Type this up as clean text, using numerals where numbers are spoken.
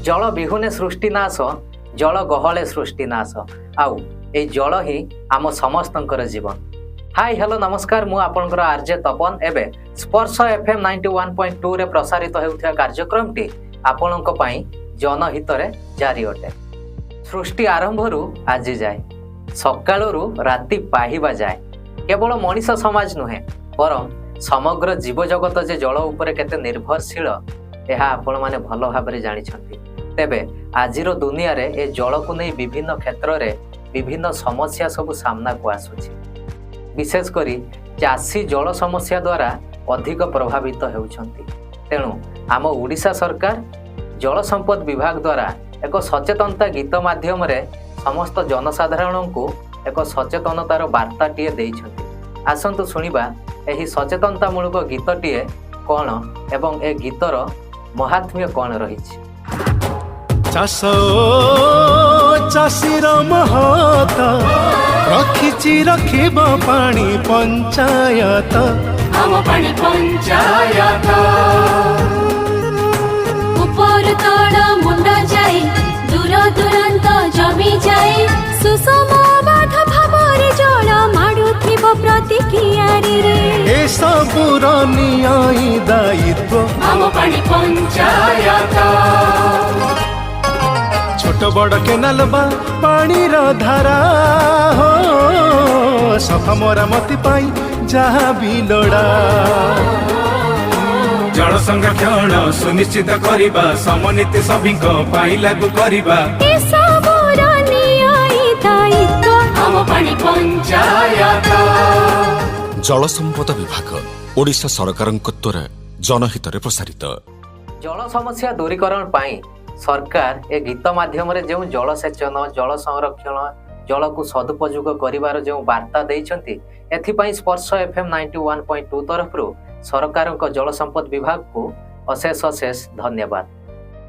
ଜଳ ବିହୁନେ ସୃଷ୍ଟିନାଶ, ଜଳ ଗହଳେ ସୃଷ୍ଟିନାଶ। ଆଉ ଏଇ ଜଳ ହିଁ ଆମ ସମସ୍ତଙ୍କର ଜୀବନ। ହାଇ, ହ୍ୟାଲୋ, ନମସ୍କାର। ମୁଁ ଆପଣଙ୍କର ଆର୍ଜେ ତପନ। ଏବେ ସ୍ପର୍ଶ ଏଫ୍ଏମ୍ 91.2ରେ ପ୍ରସାରିତ ହେଉଥିବା କାର୍ଯ୍ୟକ୍ରମଟି ଆପଣଙ୍କ ପାଇଁ ଜନହିତରେ ଜାରି ଅଟେ। ସୃଷ୍ଟି ଆରମ୍ଭରୁ ଆଜି ଯାଏ, ସକାଳରୁ ରାତି ପାହିବା ଯାଏ, କେବଳ ମଣିଷ ସମାଜ ନୁହେଁ ବରଂ ସମଗ୍ର ଜୀବଜଗତ ଯେ ଜଳ ଉପରେ କେତେ ନିର୍ଭରଶୀଳ, ଏହା ଆପଣମାନେ ଭଲ ଭାବରେ ଜାଣିଛନ୍ତି। ତେବେ ଆଜିର ଦୁନିଆରେ ଏ ଜଳକୁ ନେଇ ବିଭିନ୍ନ କ୍ଷେତ୍ରରେ ବିଭିନ୍ନ ସମସ୍ୟା ସବୁ ସାମ୍ନାକୁ ଆସୁଛି। ବିଶେଷ କରି ଚାଷୀ ଜଳ ସମସ୍ୟା ଦ୍ୱାରା ଅଧିକ ପ୍ରଭାବିତ ହେଉଛନ୍ତି। ତେଣୁ ଆମ ଓଡ଼ିଶା ସରକାର ଜଳ ସମ୍ପଦ ବିଭାଗ ଦ୍ୱାରା ଏକ ସଚେତନତା ଗୀତ ମାଧ୍ୟମରେ ସମସ୍ତ ଜନସାଧାରଣଙ୍କୁ ଏକ ସଚେତନତାର ବାର୍ତ୍ତାଟିଏ ଦେଇଛନ୍ତି। ଆସନ୍ତୁ ଶୁଣିବା ଏହି ସଚେତନତାମୂଳକ ଗୀତଟିଏ କ'ଣ ଏବଂ ଏ ଗୀତର ମହାତ୍ମ୍ୟ କ'ଣ ରହିଛି। ଚାଷ ଚାଷୀର ମହତ ରଖିଛି, ରଖିବ ପାଣି ପଞ୍ଚାୟତ। ଆମ ପାଣି ପଞ୍ଚାୟତ। ଉପର ତଳ ମୁଣ୍ଡ ଯାଏ, ଦୂର ଦୂରାନ୍ତ ଜମି ଯାଏ, ସୁଷମ ବାଧ ଭାବରେ ଜଳ ମାଡୁଥିବ ପ୍ରତି କିଆରିରେ। ଏସବୁର ନିଅଇ ଦାୟିତ୍ୱ। ଆମ ପାଣି ପଞ୍ଚାୟତ। ଛୋଟ ବଡ଼ କେନାଲ ବା ପାଣିର ଧାରା ହୋ, ସଫା ମରାମତି ପାଇଁ ଯାହା ବି ଲୋଡ଼ା। ଜଳ ସଂରକ୍ଷଣ ସୁନିଶ୍ଚିତ କରିବା, ସମନୀତି ସଭିଙ୍କ ପାଇଁ ଲାଗୁ କରିବା। ଏସବୁର ନିଅଇ ଦାୟିତ୍ୱ। ଆମ ପାଣି ପଞ୍ଚାୟତ। ଜଳ ସମ୍ପଦ ବିଭାଗ, ଓଡ଼ିଶା ସରକାରଙ୍କ ଦ୍ୱାରା ଜନହିତରେ ପ୍ରସାରିତ। ଜଳ ସମସ୍ୟା ଦୂରୀକରଣ ପାଇଁ ସରକାର ଏ ଗୀତ ମାଧ୍ୟମରେ ଯେଉଁ ଜଳସେଚନ, ଜଳ ସଂରକ୍ଷଣ, ଜଳକୁ ସଦୁପଯୋଗ କରିବାର ଯେଉଁ ବାର୍ତ୍ତା ଦେଇଛନ୍ତି, ଏଥିପାଇଁ ସ୍ପର୍ଶ ଏଫ୍ଏମ୍ 91.2 ତରଫରୁ ସରକାରଙ୍କ ଜଳ ସମ୍ପଦ ବିଭାଗକୁ ଅଶେଷ ଅଶେଷ ଧନ୍ୟବାଦ।